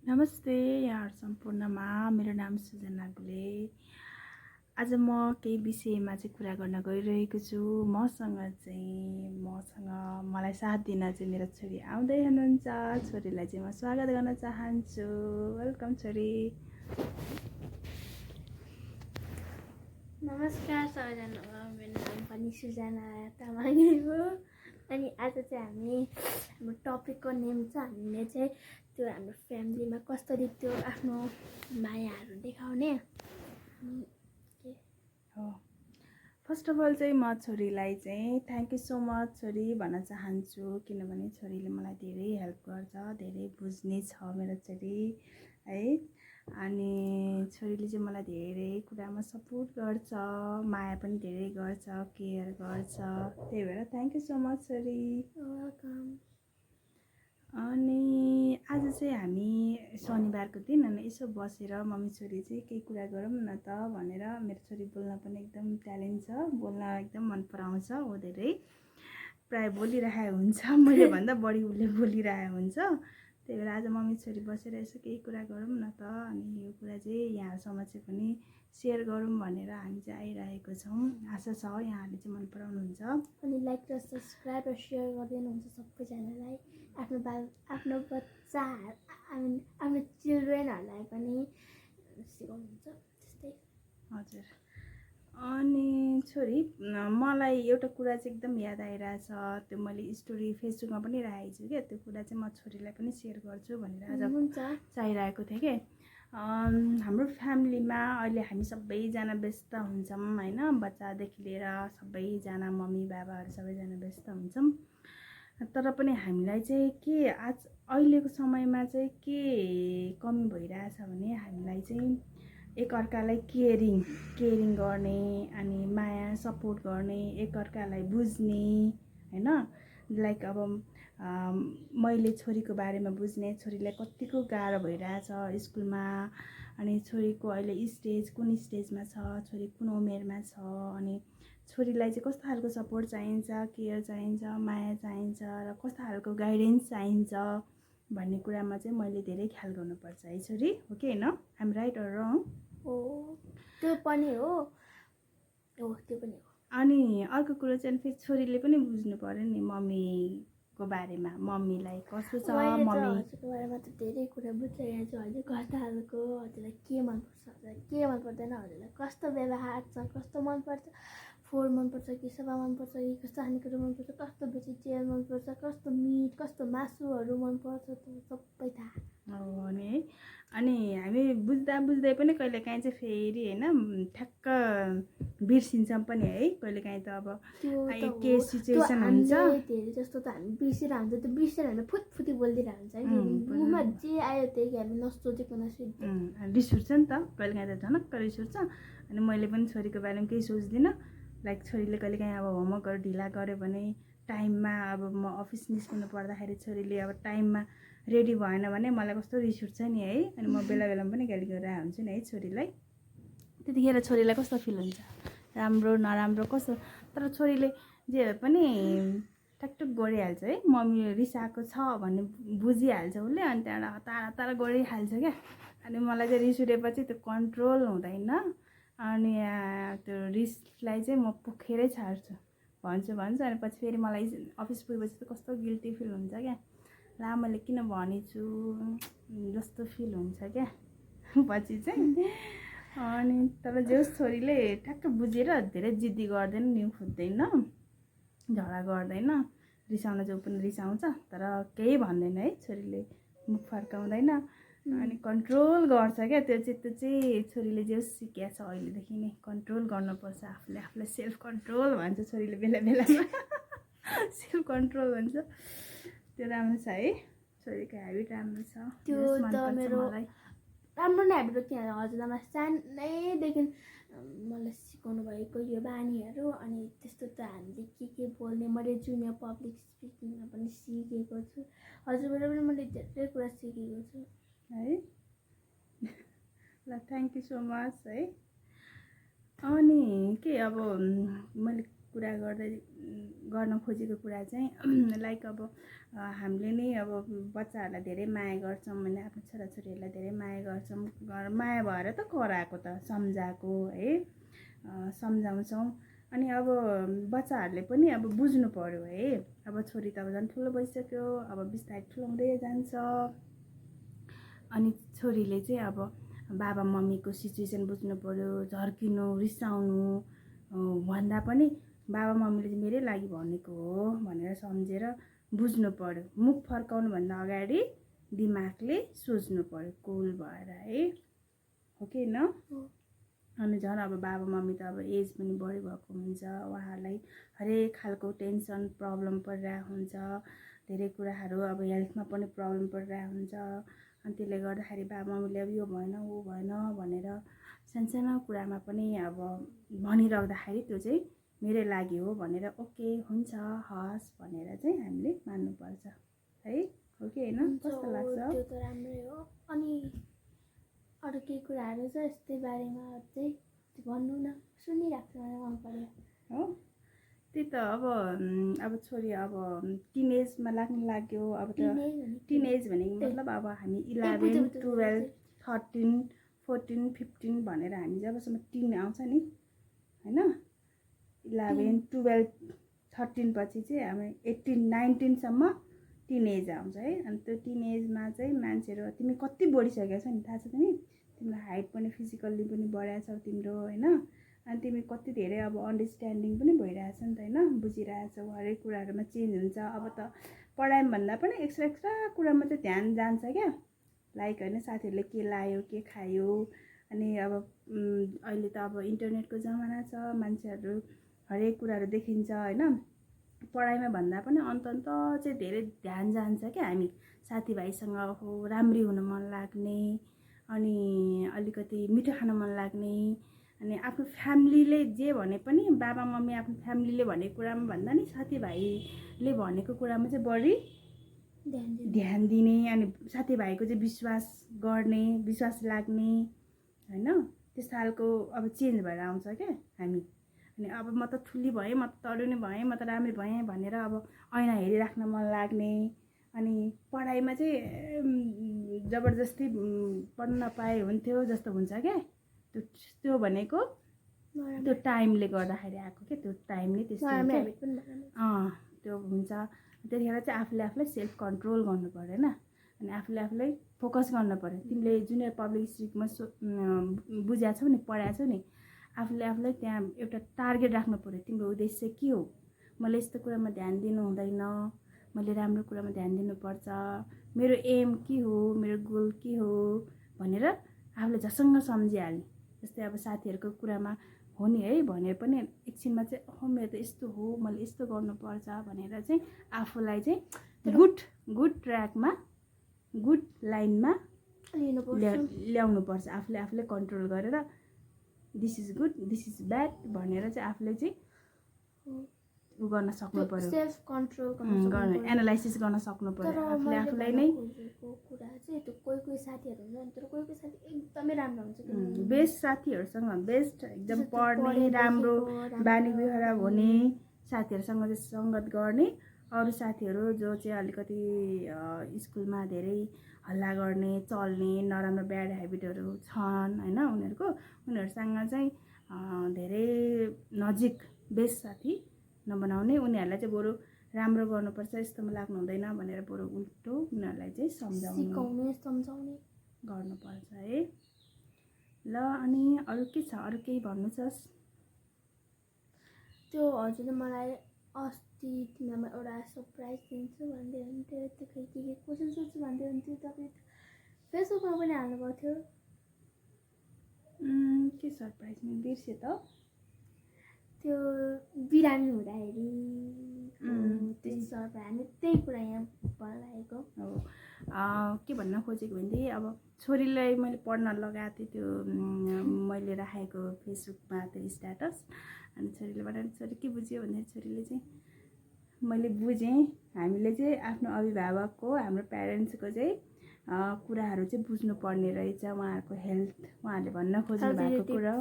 नमस्ते यहाँहरू सम्पूर्णमा मेरो नाम सुजना गुले। आज म केही विषयमा चाहिँ कुरा गर्न गइरहेको छु। मलाई साथ दिन चाहिँ मेरो छोरी आउँदै हुनुहुन्छ। छोरीलाई चाहिँ म स्वागत गर्न चाहन्छु। वेलकम छोरी। नमस्कार सबैजना, मेरो नाम पनि सुजना तामाङ हो। अनि आज चाहिँ हाम्रो टपिकको नेम छ हामीले चाहिँ त्यो हाम्रो फ्यामिलीमा कसरी त्यो आफ्नो मायाहरू देखाउने हो। फर्स्ट अफ अल चाहिँ म छोरीलाई चाहिँ थ्याङ्क यू सो मच छोरी भन्न चाहन्छु, किनभने छोरीले मलाई धेरै हेल्प गर्छ, धेरै बुझ्ने छ मेरो छोरी है। अनि छोरीले चाहिँ मलाई धेरै कुरामा सपोर्ट गर्छ, माया पनि धेरै गर्छ, केयर गर्छ। त्यही भएर थ्याङ्क यू सो मच छोरी। वेलकम। अनि आज चाहिँ हामी शनिबारको दिन अनि यसो बसेर मम्मी छोरी चाहिँ केही कुरा गरौँ न त भनेर। मेरो छोरी बोल्न पनि एकदम ट्यालेन्ट छ, बोल्न एकदम मन पराउँछ। ऊ धेरै प्राय बोलिरहेको हुन्छ, मैले भन्दा बढी उसले बोलिरहेको हुन्छ। त्यही भएर आज मम्मी छोरी बसेर यसो केही कुरा गरौँ न त, अनि यो कुरा चाहिँ यहाँहरूसम्म चाहिँ पनि सेयर गरौँ भनेर हामी चाहिँ आइरहेको छौँ। आशा छ यहाँहरूले चाहिँ मन पराउनुहुन्छ। अनि लाइक र सब्सक्राइब र सेयर गरिदिनुहुन्छ सबैजनालाई। आफ्नो बच्चा आफ्नो चिल्ड्रेनहरूलाई पनि सिकाउनुहुन्छ त्यस्तै। हजुर। अनि छोरी मलाई एउटा कुरा चाहिँ एकदम याद आइरहेछ। त्यो मैले स्टोरी फेसबुकमा पनि राखेको छु क्या। त्यो कुरा चाहिँ म छोरीलाई पनि सेयर गर्छु भनेर आज चाहिरहेको थिएँ कि। हाम्रो फ्यामिलीमा अहिले हामी सबैजना व्यस्त हुन्छौँ होइन। बच्चादेखि लिएर सबैजना मम्मी बाबाहरू सबैजना व्यस्त हुन्छौँ। तर पनि हामीलाई चाहिँ के अहिलेको समयमा चाहिँ के कमी भइरहेछ भने हामीलाई चाहिँ एकअर्कालाई केयरिङ गर्ने, अनि माया सपोर्ट गर्ने, एकअर्कालाई बुझ्ने होइन। लाइक अब मैले छोरीको बारेमा बुझ्ने, छोरीलाई कतिको गाह्रो भइरहेछ स्कुलमा, अनि छोरीको अहिले स्टेज कुन स्टेजमा छ, छोरी कुन उमेरमा छ, अनि छोरीलाई चाहिँ कस्तो खालको सपोर्ट चाहिन्छ, केयर चाहिन्छ, माया चाहिन्छ र कस्तो खालको गाइडेन्स चाहिन्छ भन्ने कुरामा चाहिँ मैले धेरै ख्याल गर्नुपर्छ है छोरी। हो कि होइन? आइएम राइट अर रङ? हो, त्यो पनि हो। त्यो पनि हो। अनि अर्को कुरो चाहिँ फेरि छोरीले पनि बुझ्नु पऱ्यो नि मम्मीको बारेमा, मम्मीलाई कस्तो छ। मम्मी हजुरको बारेमा त धेरै कुरा बुझिरहेको छु। हजुर कस्तो खालको, हजुरलाई के मनपर्छ, हजुरलाई के मन पर्दैन, हजुरलाई कस्तो व्यवहार छ, कस्तो मनपर्छ, फोहोर मनपर्छ कि सफा मनपर्छ कि कस्तो खानेकुरा मनपर्छ, कस्तो भेजिटेरियन मनपर्छ, कस्तो मिट, कस्तो मासुहरू मनपर्छ, त्यो सबै थाहा हो नि है। अनि हामी बुझ्दै पनि कहिलेकाहीँ चाहिँ फेरि होइन ठ्याक्क बिर्सिन्छौँ पनि है कहिलेकाहीँ। त अब के सिचुएसन हुन्छ धेरै जस्तो त हामी बिर्सेर हुन्छ। त्यो बिर्सेर हामी फुटफुटी बोलिदिरहेको हुन्छ है। मुखमा जे आयो त्यही हामी नसोचेको रिस उठ्छ नि त कहिलेकाहीँ, त झनक्क रिस उठ्छ। अनि मैले पनि छोरीको बारेमा केही सोच्दिनँ। लाइक छोरीले कहिलेकाहीँ अब होमवर्कहरू ढिला गऱ्यो भने टाइममा, अब म अफिस निस्किनु पर्दाखेरि छोरीले अब टाइममा रेडी भएन भने मलाई कस्तो रिस उठ्छ नि है। अनि म बेला बेलामा पनि गाली गरिरहेको हुन्छु नि है छोरीलाई। त्यतिखेर छोरीलाई कस्तो फिल हुन्छ, राम्रो नराम्रो कस्तो। तर छोरीले जे भए पनि टकटक गरिहाल्छ है। मम्मी रिसाएको छ भन्ने बुझिहाल्छ उसले, अनि त्यहाँबाट हतार हतार गरिहाल्छ क्या। अनि मलाई चाहिँ रिस उठेपछि त्यो कन्ट्रोल हुँदैन। अनि त्यो रिसलाई चाहिँ म पोखेरै छाड्छु, भन्छु। अनि पछि फेरि मलाई अफिस पुगेपछि त कस्तो गिल्टी फिल हुन्छ क्या। ला मैले किन भनेछु जस्तो फिल हुन्छ क्या पछि चाहिँ। अनि तर जे छोरीले ठ्याक्क बुझेर धेरै जिद्दी गर्दैन, नि खोज्दैन, झगडा गर्दैन, रिसाउन जो पनि रिसाउँछ तर केही भन्दैन है छोरीले, मुख फर्काउँदैन। अनि कन्ट्रोल गर्छ क्या। त्यो चाहिँ छोरीले जे सिकेको छ अहिलेदेखि नै, कन्ट्रोल गर्नुपर्छ आफूले आफूलाई। सेल्फ कन्ट्रोल भन्छ छोरीले बेला बेलामा सेल्फ कन्ट्रोल भन्छ। त्यो राम्रो छ है, छोरीको ह्याबिट राम्रो छ। त्यो त मेरो राम्रो नै ह्याबिट हो। किनभने हजुरलाई सानैदेखि मलाई सिकाउनु भएको यो बानीहरू। अनि त्यस्तो त हामीले के बोल्ने, मैले जुनियर पब्लिक स्पिकिङमा पनि सिकेको छु। हजुरबाट पनि मैले धेरै कुरा सिकेको छु है। ल थ्याङ्क यू सो मच है। अनि के अब मैले कुरा गर्न खोजेको कुरा चाहिँ लाइक अब हामीले नै अब बच्चाहरूलाई धेरै माया गर्छौँ होइन, आफ्नो छोराछोरीहरूलाई धेरै माया गर्छौँ, माया भएर त कराएको त सम्झाएको है, सम्झाउँछौँ। अनि अब बच्चाहरूले पनि अब बुझ्नु पर्यो है, अब छोरी त अब झन् ठुलो भइसक्यो, अब बिस्तारै ठुलो हुँदै जान्छ। अनि छोरीले चाहिँ अब बाबा मम्मीको सिचुएसन बुझ्नु पर्यो, झर्किनु रिसाउनु भन्दा पनि बाबा मम्मीले चाहिँ मेरै लागि भनेको हो भनेर सम्झेर बुझ्नु पर्यो। मुख फर्काउनुभन्दा अगाडि दिमागले सोच्नु पर्यो कुल भएर है, हो कि होइन? अनि झन् अब बाबा मम्मी त अब एज पनि बढी भएको हुन्छ, उहाँहरूलाई हरेक खालको टेन्सन प्रब्लम परिरहेको हुन्छ, धेरै कुराहरू अब हेल्थमा पनि प्रब्लम परिरहेको हुन्छ। अनि त्यसले गर्दाखेरि बाबा मम्मीले अब यो भएन ऊ भएन भनेर सानसानो कुरामा पनि अब भनिराख्दाखेरि त्यो चाहिँ मेरै लागि हो भनेर ओके हुन्छ हस् भनेर चाहिँ हामीले मान्नुपर्छ है, हो कि होइन? कस्तो लाग्छ? त्यो त राम्रै हो। अनि अरू केही कुराहरू छ यस्तै बारेमा चाहिँ भन्नु न, सुनिरहेको छु, मलाई मन पर्यो हो। त्यही त अब छोरी अब टिनेजमा लाग्यो, अब त टिनेज भनेको मतलब अब हामी 11, 12, 13, 14, 15 भनेर हामी जबसम्म टिन आउँछ नि होइन, 11, 12, 13 पछि चाहिँ हामी 18, 19सम्म टिनेज आउँछ है। अनि त्यो टिनेजमा चाहिँ मान्छेहरू तिमी कति बढिसकेको छ नि थाहा छ तिमी, तिम्रो हाइट पनि फिजिकल्ली पनि बढाएको छ तिम्रो होइन, अनि तिमी कति धेरै अब अन्डरस्ट्यान्डिङ पनि भइरहेछ नि त होइन, बुझिरहेछौ, हरेक कुराहरूमा चेन्ज हुन्छ। अब त पढाइमा भन्दा पनि एक्स्ट्रा कुरामा चाहिँ ध्यान जान्छ क्या, लाइक होइन साथीहरूले के लायो के खायो। अनि अब अहिले त अब इन्टरनेटको जमाना छ, मान्छेहरू हरेक कुराहरू देखिन्छ होइन, पढाइमा भन्दा पनि अन्त चाहिँ धेरै ध्यान जान्छ क्या। हामी साथीभाइसँग हो राम्री हुन मन लाग्ने, अनि अलिकति मिठो खान मन लाग्ने, अनि आफ्नो फ्यामिलीले जे भने पनि बाबा मम्मी आफ्नो फ्यामिलीले भनेको कुरामा भन्दा नि साथीभाइले भनेको कुरामा चाहिँ बढी ध्यान दिने, अनि साथीभाइको चाहिँ विश्वास गर्ने, विश्वास लाग्ने होइन, त्यस्तो खालको अब चेन्ज भएर आउँछ क्या हामी। अनि अब म त ठुली भएँ, म त तरुणी भएँ, म त राम्री भएँ भनेर अब ऐना हेरिराख्न मन लाग्ने, अनि पढाइमा चाहिँ जबरजस्ती पढ्न पाए हुन्थ्यो जस्तो हुन्छ क्या। त्यो भनेको त्यो टाइमले गर्दाखेरि आएको क्या, त्यो टाइम नै त्यस्तो त्यो हुन्छ। त्यतिखेर चाहिँ आफूले आफूलाई सेल्फ कन्ट्रोल गर्नु पऱ्यो होइन, अनि आफूले आफूलाई फोकस गर्नु पऱ्यो। तिमीले जुनियर पब्लिक स्कुलमा बुझाएको छौ नि, पढाएको छौ नि, आफूले आफूलाई त्यहाँ एउटा टार्गेट राख्नु पऱ्यो, तिम्रो उद्देश्य के हो, मैले यस्तो कुरामा ध्यान दिनु हुँदैन, मैले राम्रो कुरामा ध्यान दिनुपर्छ, मेरो एम के हो, मेरो गोल के हो भनेर आफूले झसङ्ग सम्झिहाल्ने। जस्तै अब साथीहरूको कुरामा हो नि है भनेर पनि एकछिनमा चाहिँ हो मेरो त यस्तो हो, मैले यस्तो गर्नुपर्छ भनेर चाहिँ आफूलाई चाहिँ गुड ट्र्याकमा गुड लाइनमा ल्याउनुपर्छ। आफूले आफूले कन्ट्रोल गरेर this is good this is bad भनेर चाहिँ आफूले चाहिँ उ गर्न सक्नु पर्यो, सेल्फ कन्ट्रोल गर्न एनालाइसिस गर्न सक्नु पर्यो आफूले आफूलाई नै। कुरा चाहिँ त्यो कोही साथीहरू हुन्छ तर कोही साथी एकदमै राम्रो हुन्छ, बेस्ट साथीहरूसँग बेस्ट एकदम पढ्ने राम्रो बानी व्यवहार हुने साथीहरूसँग चाहिँ सङ्गत गर्ने। अरू साथीहरू जो चाहिँ अलिकति स्कुलमा धेरै हल्ला गर्ने चल्ने नराम्रो ब्याड ह्याबिटहरू छन् होइन, उनीहरूसँग चाहिँ धेरै नजिक बेस्ट साथी नबनाउने, उनीहरूलाई चाहिँ बरु राम्रो गर्नुपर्छ, यस्तोमा लाग्नु हुँदैन भनेर बरु उल्टो उनीहरूलाई चाहिँ सम्झाउने गर्नुपर्छ है। ल अनि अरू के छ, अरू केही भन्नु छ? त्यो हजुरले मलाई अस्ति तिमीलाई एउटा सरप्राइज दिन्छु भन्दै हुन्थ्यो, त्यो के क्वेसन सोध्छु भन्दै हुन्थ्यो, तपाईँ फेसबुकमा पनि हाल्नुभएको थियो। के सरप्राइज बिर्सेँ त, त्यो बिरामी हुँदाखेरि त्यो सरप्राइज, हामी त्यही कुरा यहाँ भन्न लागेको हो। के भन्न खोजेको भनेदेखि अब छोरीलाई मैले पढ्न लगाएको थिएँ, त्यो मैले राखेको फेसबुकमा त्यो स्ट्याटस, अनि छोरीले भनेर छोरी के बुझ्यो भन्दाखेरि छोरीले चाहिँ मैले बुझेँ हामीले चाहिँ आफ्नो अभिभावकको हाम्रो प्यारेन्ट्सको चाहिँ कुराहरू चाहिँ बुझ्नुपर्ने रहेछ, उहाँहरूको हेल्थ, उहाँहरूले भन्न खोज्नु भएको कुरा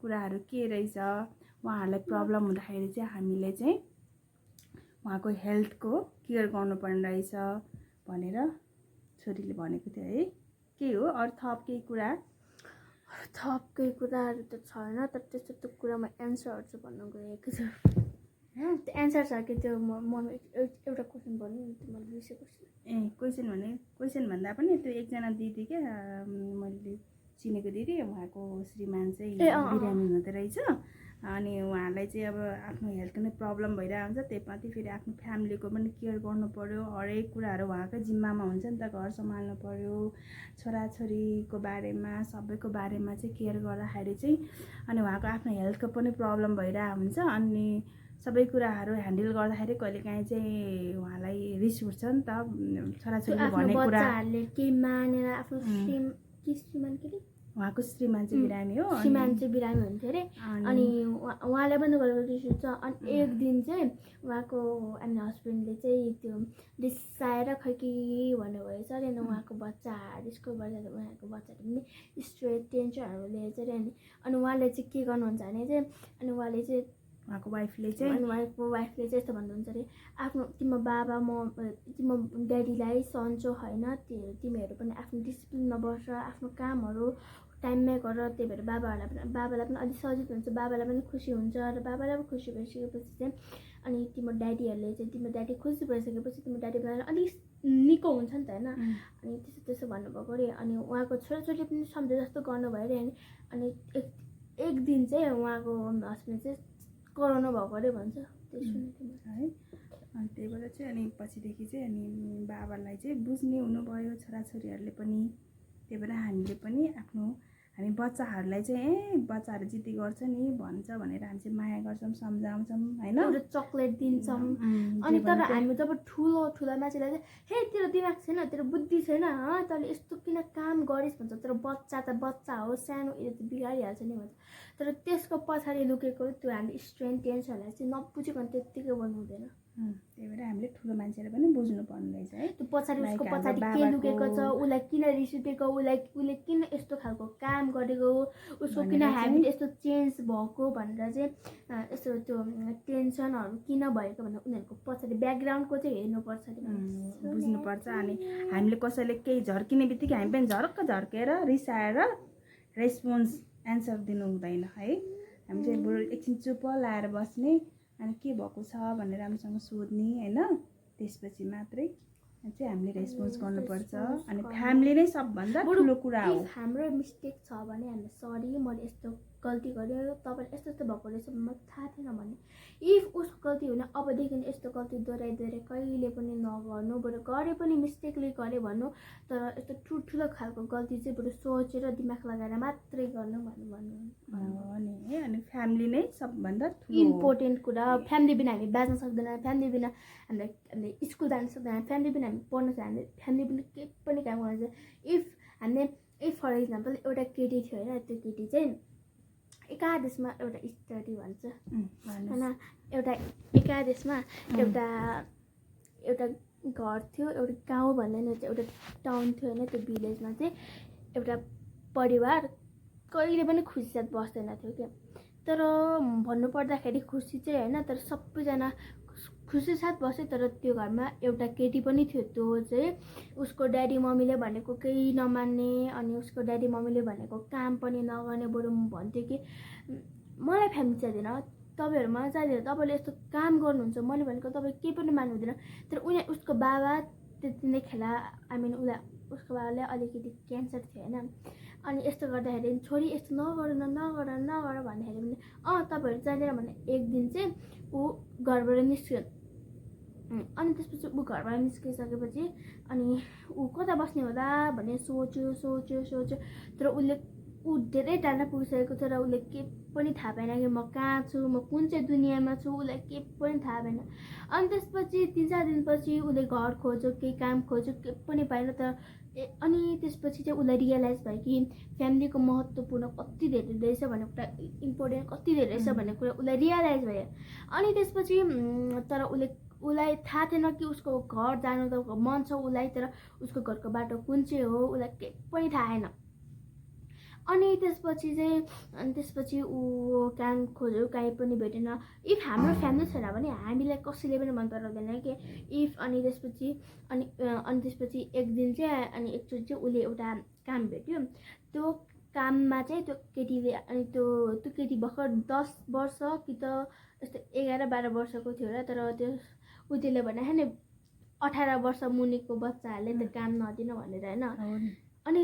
कुराहरू के रहेछ, उहाँहरूलाई प्रब्लम हुँदाखेरि चाहिँ हामीले चाहिँ उहाँको हेल्थको केयर गर्नुपर्ने रहेछ भनेर छोरीले भनेको थियो है। के हो अरू थप केही कुरा? थप केही कुराहरू त छैन, तर त्यस्तो कुरामा एन्सरहरू चाहिँ भन्न गएको छु। त्यो एन्सर छ कि त्यो म एउटा क्वेसन भन्नु नि, त्यो मैले बिर्सेको छु। क्वेसन भन्दा पनि त्यो एकजना दिदी क्या मैले चिनेको दिदी, उहाँको श्रीमान चाहिँ बिरामी हुँदो रहेछ। अनि उहाँलाई चाहिँ अब आफ्नो हेल्थको नै प्रब्लम भइरहेको हुन्छ, त्यसमाथि फेरि आफ्नो फ्यामिलीको पनि केयर गर्नु पऱ्यो, हरेक कुराहरू उहाँकै जिम्मामा हुन्छ नि त, घर सम्हाल्नु पऱ्यो, छोराछोरीको बारेमा सबैको बारेमा चाहिँ केयर गर्दाखेरि चाहिँ अनि उहाँको आफ्नो हेल्थको पनि प्रब्लम भइरहेको हुन्छ। अनि सबै कुराहरू ह्यान्डल गर्दाखेरि कहिलेकाहीँ चाहिँ उहाँलाई रिस उठ्छ नि त, छोराछोरीले भने कुरा केही मानेर आफ्नो श्रीमान के उहाँको श्रीमान चाहिँ बिरामी हो, श्रीमान चाहिँ बिरामी हुन्थ्यो अरे। अनि उहाँले पनि गरेको रिस उठ्छ। अनि एक दिन चाहिँ उहाँको अनि हस्बेन्डले चाहिँ त्यो रिसाएर खै के भन्नुभएछ अरे। अनि उहाँको बच्चा रिसको गर्दा उहाँको बच्चाले पनि स्ट्रेस टेन्सनहरू लिएछ अरे। अनि उहाँले चाहिँ के गर्नुहुन्छ भने चाहिँ अनि उहाँले चाहिँ उहाँको वाइफले चाहिँ यस्तो भन्नुहुन्छ अरे, आफ्नो तिम्रो बाबा तिम्रो ड्याडीलाई सन्चो होइन, तिमीहरू पनि आफ्नो डिसिप्लिनमा बस्छ, आफ्नो कामहरू टाइममै गर, त्यही भएर बाबालाई पनि अलिक सजिलो हुन्छ, बाबालाई पनि खुसी हुन्छ। र बाबालाई पनि खुसी भइसकेपछि चाहिँ अनि तिम्रो ड्याडीहरूले चाहिँ तिम्रो ड्याडी खुसी भइसकेपछि तिम्रो ड्याडी बनाएर अलिक निको हुन्छ नि त होइन। अनि त्यसो भन्नुभएको अरे। अनि उहाँको छोराछोरीले पनि सम्झे जस्तो गर्नुभयो अरे। अनि एक दिन चाहिँ उहाँको हस्बेन्ड चाहिँ कराउनु भएको अरे भन्छ, त्यो सुनेको है। अनि त्यही भएर चाहिँ अनि पछिदेखि चाहिँ अनि बाबालाई चाहिँ बुझ्ने हुनुभयो छोराछोरीहरूले पनि। त्यही भएर हामीले पनि हामी बच्चाहरूलाई चाहिँ बच्चाहरू जिद्दी गर्छ नि भन्छ भनेर हामी चाहिँ माया गर्छौँ, सम्झाउँछौँ होइन, एउटा चक्लेट दिन्छौँ। अनि तर हामी जब ठुलो मान्छेलाई चाहिँ हे तेरो दिमाग छैन, तेरो बुद्धि छैन, तैँले यस्तो किन काम गरिस् भन्छ। तर बच्चा त बच्चा हो, सानो यसले त बिगारिहाल्छ नि भन्छ। तर त्यसको पछाडि लुकेको त्यो हामीले स्ट्रेन टेन्सनलाई चाहिँ नबुझिकन त्यत्तिकै गर्नु हुँदैन। त्यही भएर हामीले ठुलो मान्छेले पनि बुझ्नु पर्ने रहेछ है। त्यो पछाडि उसको पछाडि के लुकेको छ, उसलाई किन रिस उठेको, उसले किन यस्तो खालको काम गरेको, उसको किन ह्याबिट यस्तो चेन्ज भएको भनेर चाहिँ यस्तो त्यो टेन्सनहरू किन भएको भनेर उनीहरूको पछाडि ब्याकग्राउन्डको चाहिँ हेर्नुपर्छ, बुझ्नुपर्छ। अनि हामीले कसैले केही झर्किने बित्तिकै हामी पनि झर्केर रिसाएर रेस्पोन्स एन्सर दिनु हुँदैन है। हामी चाहिँ बरु एकछिन चुप लाएर बस्ने, अनि के भएको छ भनेर राम्रोसँग सोध्ने होइन, त्यसपछि मात्रै चाहिँ हामीले रेस्पोन्स गर्नुपर्छ। अनि फ्यामिली नै सबभन्दा ठुलो कुरा हो। हाम्रो मिस्टेक छ भने हामीले सरी मैले यस्तो गल्ती गरेँ, तपाईँले यस्तो भएको रहेछ मलाई थाहा थिएन भने, इफ उसको गल्ती होइन अबदेखि यस्तो गल्ती दोहोऱ्याइ कहिले पनि नगर्नु, बरु गरे पनि मिस्टेकले गरेँ भन्नु, तर यस्तो ठुल्ठुलो खालको गल्ती चाहिँ बरु सोचेर दिमाग लगाएर मात्रै गर्नु भन्नु। अनि फ्यामिली नै सबभन्दा इम्पोर्टेन्ट कुरा। फ्यामिली बिना हामी बाँच्न सक्दैन, फ्यामिली बिना हामीले स्कुल जान सक्दैन, फ्यामिली बिना हामी पढ्न सक्दैन, हामीले फ्यामिली बिना केही पनि काम गर्नु सक्दैन। इफ फर इक्जाम्पल एउटा केटी थियो होइन, त्यो केटी चाहिँ एकादेशमा एउटा स्टडी भन्छ होइन, एउटा एकादेशमा एउटा घर थियो, एउटा गाउँ भन्दैन, एउटा टाउन थियो होइन। त्यो भिलेजमा चाहिँ एउटा परिवार कहिले पनि खुसी साथ बस्दैन थियो क्या। तर भन्नुपर्दाखेरि खुसी चाहिँ होइन, तर सबैजना खुसी साथ बस्यो। तर त्यो घरमा एउटा केटी पनि थियो, त्यो चाहिँ उसको ड्याडी मम्मीले भनेको केही नमान्ने, अनि उसको ड्याडी मम्मीले भनेको काम पनि नगर्ने। बरु भन्थ्यो कि मलाई फ्यामिली चाहिँदैन, तपाईँहरू मलाई चाहिँदैन, तपाईँले यस्तो काम गर्नुहुन्छ, मैले भनेको तपाईँ केही पनि मान्नु हुँदैन। तर उसको बाबा त्यति नै खेला उसको बाबाले अलिकति क्यान्सर थियो होइन। अनि यस्तो गर्दाखेरि छोरी यस्तो नगर भन्दाखेरि पनि तपाईँहरू चाहिँदैन भने एक दिन चाहिँ ऊ घरबाट निस्क्यो। अनि त्यसपछि ऊ घरबाट निस्किसकेपछि अनि ऊ कता बस्ने होला भन्ने सोच्यो। तर ऊ धेरै टाढा पुगिसकेको थियो र उसले केही पनि थाहा पाएन कि म कहाँ छु, म कुन चाहिँ दुनियाँमा छु, उसलाई केही पनि थाहा भएन। अनि त्यसपछि 3-4 दिनपछि उसले घर खोज्यो, केही काम खोज्यो, केही पनि पाएन। तर अनि त्यसपछि चाहिँ उसलाई रियलाइज भयो कि फ्यामिलीको महत्त्वपूर्ण कति धेरै रहेछ भन्ने कुरा, इम्पोर्टेन्ट कति धेरै रहेछ भन्ने कुरा उसलाई रियलाइज भयो। अनि त्यसपछि तर उसलाई थाहा थिएन कि उसको घर जानु त मन छ उसलाई, तर उसको घरको बाटो कुन चाहिँ हो उसलाई केही पनि थाहा छैन। अनि त्यसपछि ऊ काम खोज्यो, कहीँ पनि भेटेन। इफ हाम्रो फ्यामिली छैन भने हामीलाई कसैले पनि मन पराउँदैन कि इफ अनि त्यसपछि एक दिन चाहिँ अनि एकचोटि चाहिँ उसले एउटा काम भेट्यो। त्यो काममा चाहिँ त्यो केटीले अनि त्यो केटी भर्खर 10 वर्ष कि त यस्तो 11-12 वर्षको थियो होला। तर त्यसले भने नि 18 वर्ष मुनिको बच्चाहरूले त काम नदिनु भनेर होइन। अनि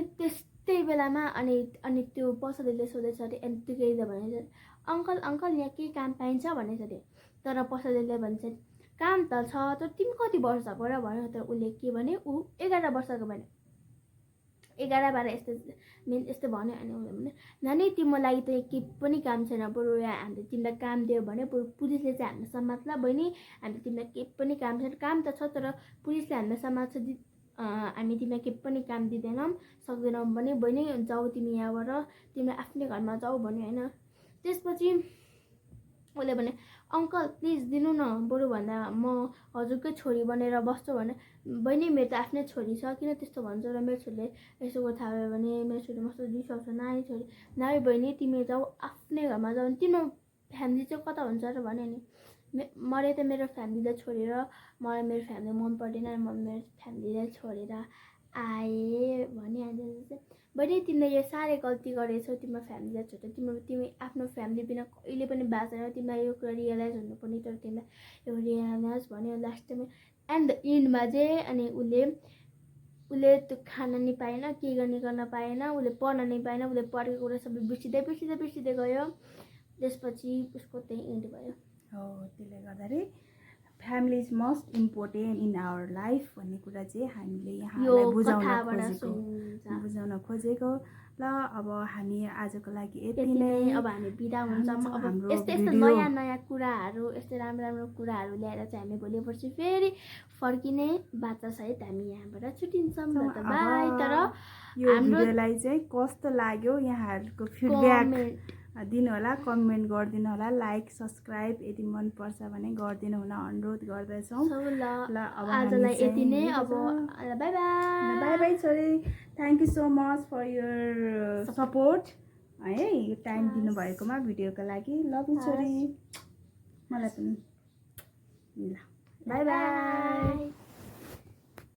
त्यही बेलामा अनि त्यो पसलेले सोधेछ अरे, अनि त्यो केटीले भनेछ अङ्कल यहाँ के काम पाइन्छ भनेछ अरे। तर पसलेले भन्छ काम त छ, तर तिमी कति वर्षको र भन्यो। तर उसले के भने ऊ 11 वर्षको भन्यो, 11-12 यस्तो भन्यो। अनि उसले भने नानी तिम्रो लागि त के पनि काम छैन, बरु हामीले तिमीलाई काम दियो भने बरु पुलिसले चाहिँ हामीलाई समात्ला बहिनी, हामीले तिमीलाई के पनि काम छैन, काम त छ तर पुलिसले हामीलाई समात्छ, हामी तिमीलाई के पनि काम दिँदैनौँ सक्दैनौँ भने बहिनी जाऊ तिमी यहाँबाट, तिमीलाई आफ्नै घरमा जाऊ भन्यो होइन। त्यसपछि उसले भने अङ्कल प्लिज दिनु न, बरु भन्दा म हजुरकै छोरी बनेर बस्छु भने। बहिनी मेरो त आफ्नै छोरी छ, किन त्यस्तो भन्छ र मेरो छोरीले यसो थाहा भयो भने मेरो छोरी मस्तो रिसाउँछ, नानी छोरी नानी बहिनी तिमी जाऊ आफ्नै घरमा जाऊ, तिम्रो फ्यामिली चाहिँ कता हुन्छ र भन्यो। नि मैले त मेरो फ्यामिलीलाई छोडेर मलाई मेरो फ्यामिली मन पर्दैन, म मेरो फ्यामिलीलाई छोडेर आएँ भनिहाल्छ। बहिनी तिमीले यो साह्रै गल्ती गरेछौ, तिम्रो फ्यामिलीलाई छोडेर तिमी आफ्नो फ्यामिली बिना कहिले पनि बाँच्दैन, तिमीलाई यो कुरा रियलाइज हुनुपर्ने, तर तिमीलाई यो रियलाइज भन्यो लास्टमा। एन्ड द इन्डमा चाहिँ अनि उसले त्यो खान नि पाएन, के गर्न पाएन, उसले पढ्न नि पाएन, उसले पढेको कुरा सबै बिर्सिँदै गयो। त्यसपछि उसको त्यही इन्ड भयो। हो, त्यसले गर्दाखेरि family is most important in our life भन्ने कुरा चाहिँ हामीले यहाँलाई बुझाउन खोजेको। ल अब हामी आजको लागि यति नै। अब हामी बिदा हुन्छौँ। अब यस्तो नयाँ कुराहरू, यस्तो राम्रो कुराहरू ल्याएर चाहिँ हामी भोलि पर्सि फेरि फर्किने बाचासहित हामी यहाँबाट छुट्टिन्छौँ। बाई। तर यो भिडियोलाई चाहिँ कस्तो लाग्यो यहाँहरूको फिडब्याक दिनु होला, कमेन्ट गरिदिनु होला, लाइक सब्सक्राइब यदि मनपर्छ भने गरिदिनु हुन अनुरोध गर्दछौँ। ल अब आजलाई यति नै। अब बाई बाई छोरी, thank you so much for your support है, यो टाइम दिनुभएकोमा भिडियोको लागि। लभ यू छोरी, मलाई पनि। ल बाई बाई।